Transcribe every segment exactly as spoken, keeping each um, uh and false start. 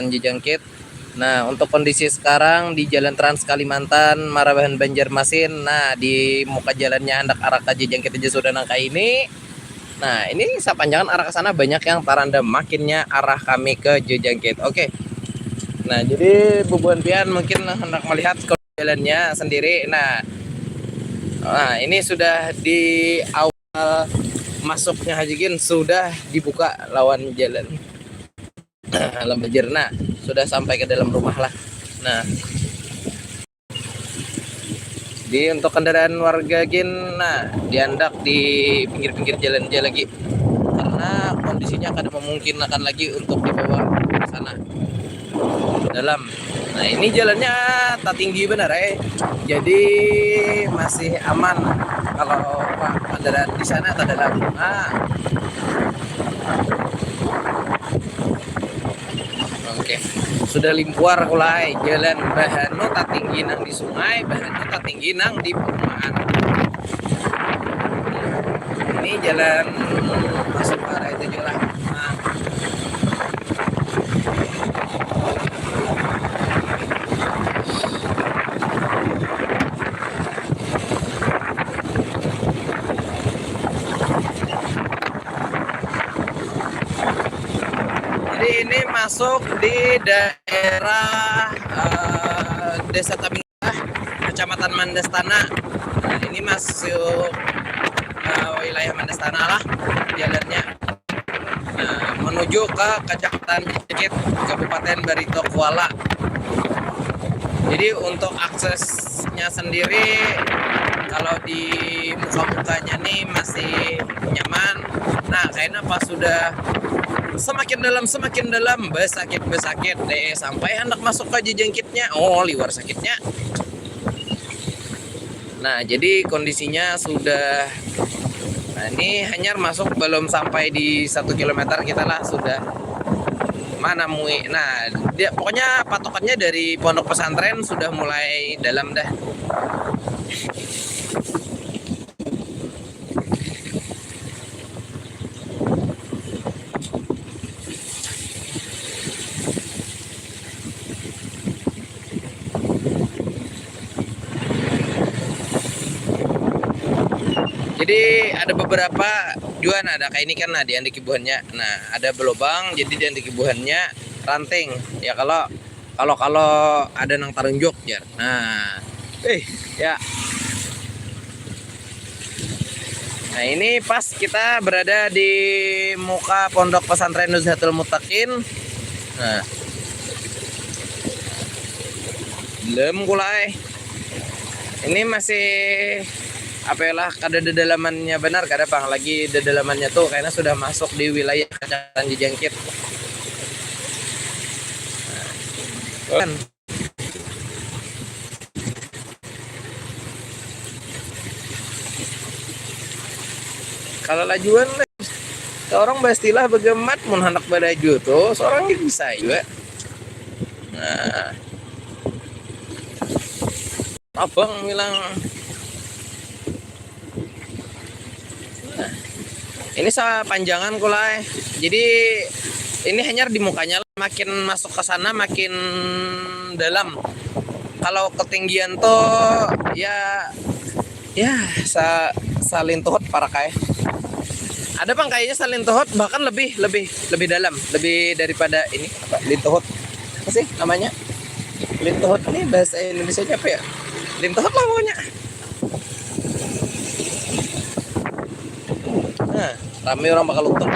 Jejangkit. Nah, untuk kondisi sekarang di Jalan Trans Kalimantan, Marabahan Banjarmasin, nah, di muka jalannya handak arah ka Jejangkit aja sudah nang kaini. Nah, ini sapanjangan arah ke sana banyak yang tarandam, makinnya arah kami ke Jejangkit. Oke. Nah, jadi bubuhan pian mungkin handak melihat ke jalannya sendiri. Nah, nah, ini sudah di awal masuknya Haji Gin sudah dibuka lawan jalan. Alam banjir. Nah, sudah sampai ke dalam rumah lah. Nah, jadi untuk kendaraan warga gin, nah, diandak di pinggir-pinggir jalan aja lagi karena kondisinya kada memungkinkan lagi untuk dibawa ke sana dalam. Nah, ini jalannya tak tinggi benar, eh, jadi masih aman kalau, apa, kendaraan di sana ke dalam. Nah, oke, sudah limpuar kulai jalan bahanu tatinggi nang di sungai, bahanu tatinggi nang di perumahan. Ini jalan masuk ke arah itu juga lah. Nah. Jadi ini masuk di daerah, eh, Desa Tabing Kecamatan Mandastana. Nah, ini masuk, eh, wilayah Mandastana lah jalannya. Nah, menuju ke Kecamatan Jikit, Kabupaten Barito Kuala. Jadi untuk aksesnya sendiri kalau di muka-mukanya nih masih nyaman. Nah, kayaknya pas sudah semakin dalam, semakin dalam, besakit, besakit deh, sampai hendak masuk ke Jejangkitnya. Oh, liwar sakitnya. Nah, jadi kondisinya sudah, nah, ini hanyar masuk belum sampai di satu kilometer kita lah sudah manamui. Nah, dia pokoknya patokannya dari pondok pesantren sudah mulai dalam dah. Jadi ada beberapa jua, nah, ada kayak ini kan, nah, di andik ibuhannya, nah, ada belobang, jadi di andik ibuhannya ranting. Ya, kalau kalau kalau ada nang tarunjuk jar. Nah, eh, ya. Nah, ini pas kita berada di muka Pondok Pesantren Nuzhatul Mutaqin. Nah, lem kulai. Ini masih apa ya lah, kada ada dalamannya benar, kada pang lagi ada dalamannya tuh karena sudah masuk di wilayah Kecamatan Jejangkit. Nah, kan. Kalau lajuan, seorang bastilah begemat mun hendak balaju tuh, seorang bisa juga. Nah, abang bilang, nah, ini sapanjangan kulai. Jadi ini hanya di mukanya, makin masuk ke sana makin dalam. Kalau ketinggian tuh ya, ya sa salintuhut parakai. Ada pang kayaknya salintuhut bahkan lebih lebih lebih dalam, lebih daripada ini apa lintuhut. Apa sih namanya? Lintuhut ini bahasa Indonesia apa ya? Lintuhut lah pokoknya. Nah, ramai orang bakal lutung.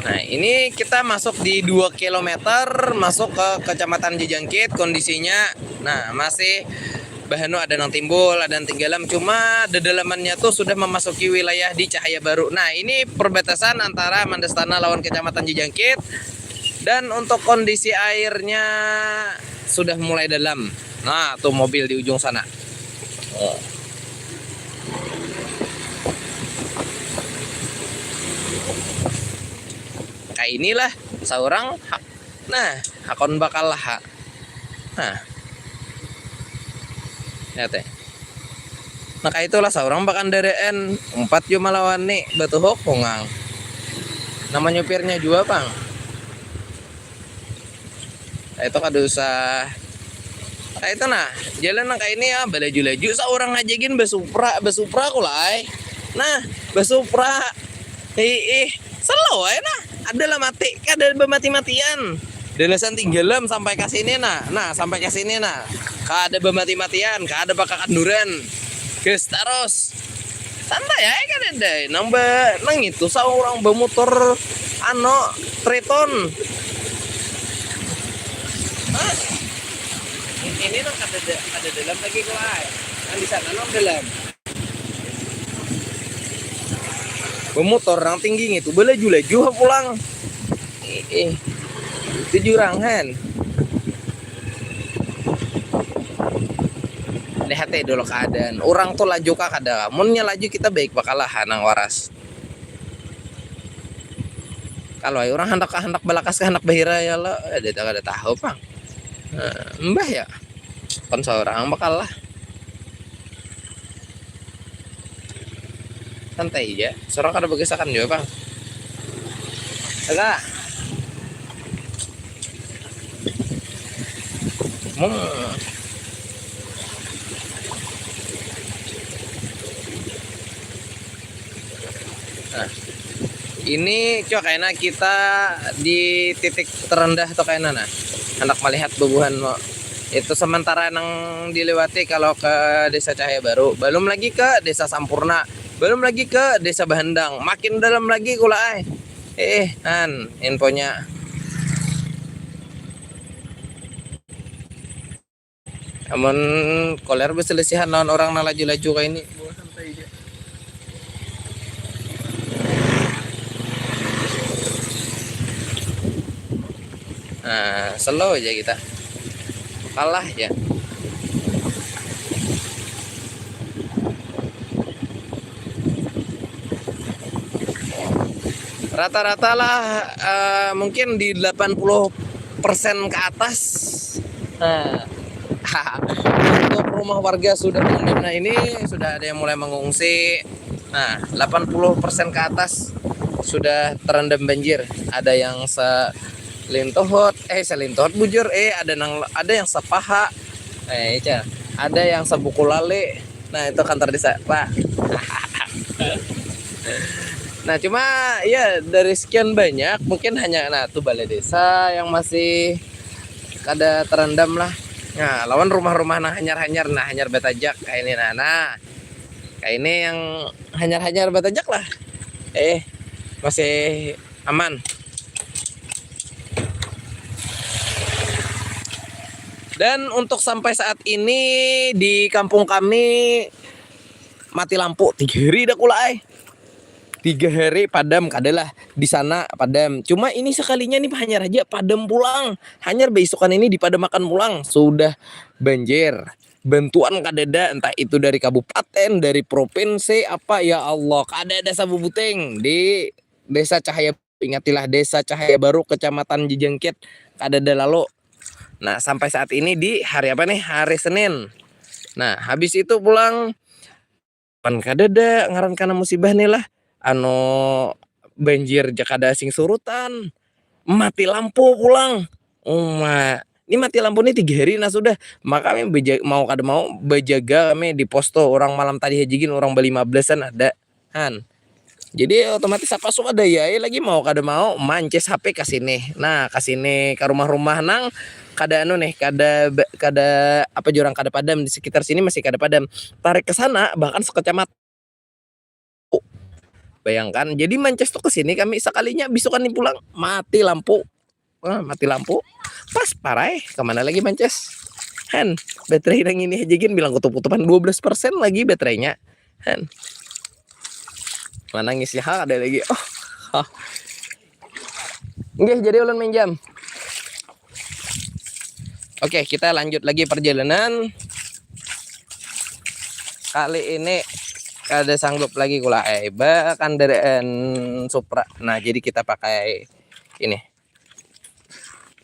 Nah, ini kita masuk di dua kilometer, masuk ke Kecamatan Jejangkit, kondisinya, nah, masih bahanu ada nang timbul, ada nang tinggalam, cuma dedalamannya tuh sudah memasuki wilayah di Cahaya Baru. Nah, ini perbatasan antara Mandastana lawan Kecamatan Jejangkit. Dan untuk kondisi airnya sudah mulai dalam. Nah, tuh mobil di ujung sana. Oh. Kayak inilah seorang ha-, nah, hakon bakal lah. Nah. Lihat ya. Nah, kaitulah saurang bakandaraan, umpat jua malawani, batuhuk pungang. Nama nyupirnya jua pang. Nah, itu kada usah. Nah, itu nah, jalan nang kaini ya, balaju-laju saurang haja gin basupra, basupra kula ai. Nah, basupra. Hiih, slow ai nah. Ada lah mati, kada bamati-matian. Dalasan tinggalam sampai ka sini nah. Nah, sampai ka sini nah. Kada bamati-matian, kada bakakanduran. Gas tarus. Santai ai kadada. Nang ba, nang itu saurang bamutur anu, Triton. Hah? Ini nang kada da-, kada dalam lagi kula ai. Nang di sana nang dalam. Bamutur nang tinggi ngitu balaju-laju ha pulang. Eh, eh. Itu jurang han. Lihat ai dulu keadaan. Urang tu laju kah kada. Munnya laju kita baik bakalahan nang waras. Kalau ai urang handak, handak balakas kah, handak bahira ya lo, ada, kada tahu pang. Nah, mbah ya. Kan seorang bakalah. Santai ja. Seorang kada bagasakan jua pang. Ada. Hmm. Nah, ini cua kaina kita di titik terendah tu kaina nah. Handak malihat bubuhan mo. Itu sementara nang diliwati kalau ke Desa Cahaya Baru. Belum lagi ke Desa Sampurna. Belum lagi ke Desa Bahandang. Makin dalam lagi kula ai. Eh, nan infonya. Amun koler baselisihan lawan orang nang laju-laju kaini. Nah, slow aja kita. Kalah aja. Rata-rata lah, eh, mungkin di delapan puluh persen ke atas. Nah, untuk rumah warga sudah terendam. Nah, ini sudah ada yang mulai mengungsi. Nah, delapan puluh persen ke atas sudah terendam banjir. Ada yang selintuhut, eh, selintuhut bujur, eh, ada nang, ada yang sepaha. Eh, iya. Ada yang sebuku lali. Nah, itu kantor desa, Pak. Nah, cuma ya dari sekian banyak mungkin hanya, nah, tuh balai desa yang masih kada terendam lah. Nah, lawan rumah-rumah nang hanyar-hanyar, nah, hanyar batajak kayak ini, nah, nah, kayak ini yang hanyar-hanyar batajak lah. Eh, masih aman. Dan untuk sampai saat ini di kampung kami mati lampu tiga hari dah kula ai. Tiga hari padam kada lah, di sana padam. Cuma ini sekalinya nih hanyar aja padam pulang. Hanyar beisukan ini dipadamakan pulang. Sudah banjir. Bantuan kadada, entah itu dari kabupaten, dari provinsi, apa, ya Allah, kadada sabubuting di Desa Cahaya. Ingatilah, Desa Cahaya Baru, Kecamatan Jejengkit, kadada lalu. Nah, sampai saat ini di hari apa nih? Hari Senin. Nah, habis itu pulang, pan kadada ngaran kana musibah nih lah. Anu, banjir ja kada sing surutan. Mati lampu pulang. Uma, ini mati lampu nih tiga hari nah sudah. Maka kami beja-, mau kada mau bejaga kami di pos tuh. Orang malam tadi haji gin orang berlima belasan ada. Han. Jadi otomatis apa swadaya ai lagi mau kada mau mancis H P ka sini. Nah, ka sini ka rumah-rumah nang kada anu nih, kada, kada apa jurang kada padam di sekitar sini masih kada padam. Tarik ke sana bahkan sekecamatan. Bayangkan, jadi mancis tuh ke sini kami sekalinya bisukan nih pulang mati lampu. Wah, mati lampu. Pas parai, kemana lagi mancis? Han, baterai nang ini aja gin bilang kutup-kutupan dua belas persen lagi baterainya. Han. Mana ngisi hal ada lagi. Oh. Hah. Nggih, jadi ulun minjam. Oke, kita lanjut lagi perjalanan. Kali ini kada sanggup lagi kula ai bakandaraan Supra. Nah, jadi kita pakai ini.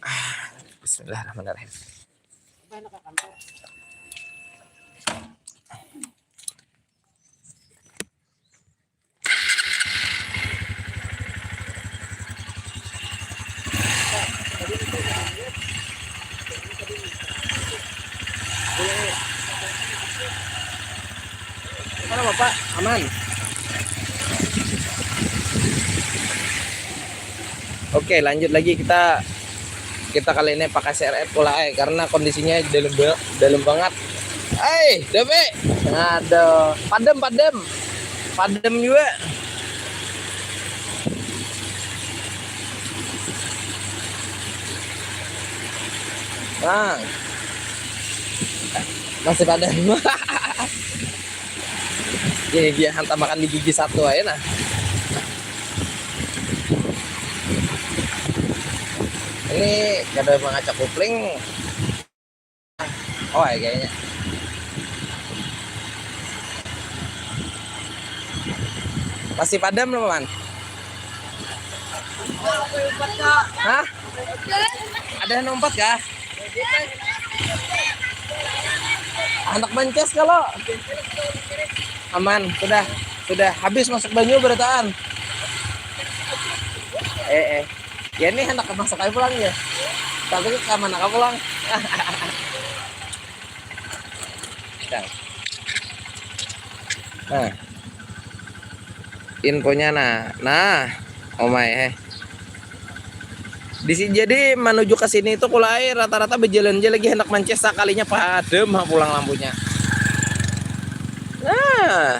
Ah, bismillahirrahmanirrahim. Mana Bapak? Aman. Oke, lanjut lagi kita kita kali ini pakai C R F pula, eh, karena kondisinya dalam ba- dalam banget. Eh, Devi. Aduh, padem padem. Padem juga. Nah. Masih padem. Ini dia hantam makan di gigi satu aja nah. Ini kada mengacak kupling. Oh, ya, kayaknya. Masih padam belum, Man? Hah? Ada nompat kah? Anak mances kalau aman, sudah sudah habis masuk banyu berataan. Eh, eh. Ya, ini hendak masuk aja pulang ya. Tapi ke mana pulang? Nah. Nah. Infonya nah. Nah, omai, eh. Di si- jadi menuju ke sini itu kulai rata-rata berjalan aja lagi hendak mances, sakalinya padam ha pulang lampunya. Nah.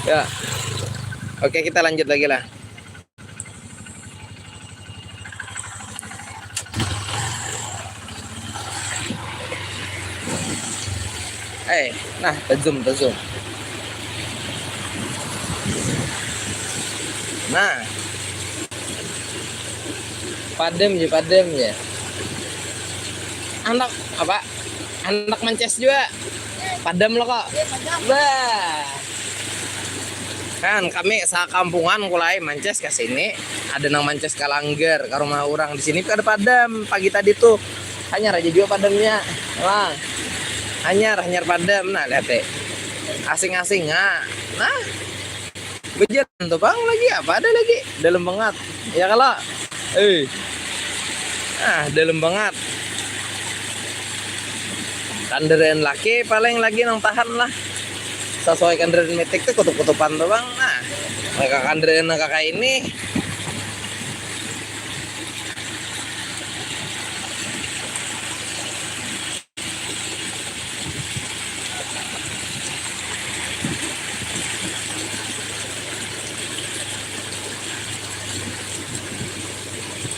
Ya. Oke, kita lanjut lagi lah. Eh, nah, terjun, terjun. Nah. Padem ya, padem ya. Anak apa? Anak mances juga. Padem lo kok. Bah. Kan kami sakampungan kulai mances ke sini, ada nang mances ke langgar, ke rumah orang. Di sini kada padam pagi tadi tuh. Hanyar aja juga padamnya. Lah. Hanyar, hanyar padam. Nah, lihat deh. Asing-asing, nah. Nah. Berjalan tuh, Bang, lagi apa ada lagi? Dalam banget. Ya kalau. Eh. Ah, dalam banget. Kendaraan laki paling lagi nang tahan lah. Sesuai kendaraan metik tuh kutup-kutupan tuh, Bang. Nah, mereka kendaraan kakak ini.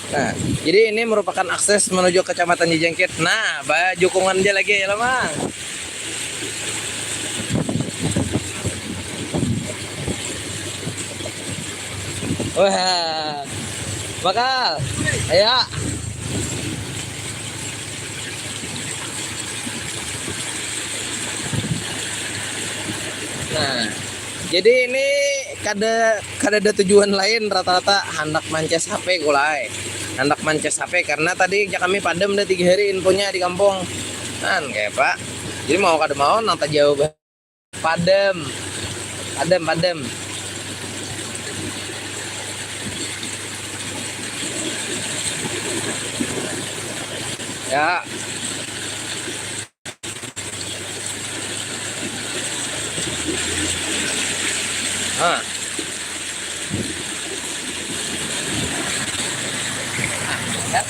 Nah, jadi ini merupakan akses menuju Kecamatan Jijengkit. Nah, bah, jukungan aja lagi ya, Mang. Wah, bakal. Ayo. Nah, jadi ini kada kada ada tujuan lain, rata-rata handak mances H P kulai. Handak mances H P karena tadi ja kami padam dah tiga hari infonya di kampung. Kan kayak apa? Jadi mau kada mau nang tajauh bah-, padam. Padam, padam. Ya. Ah. Ya.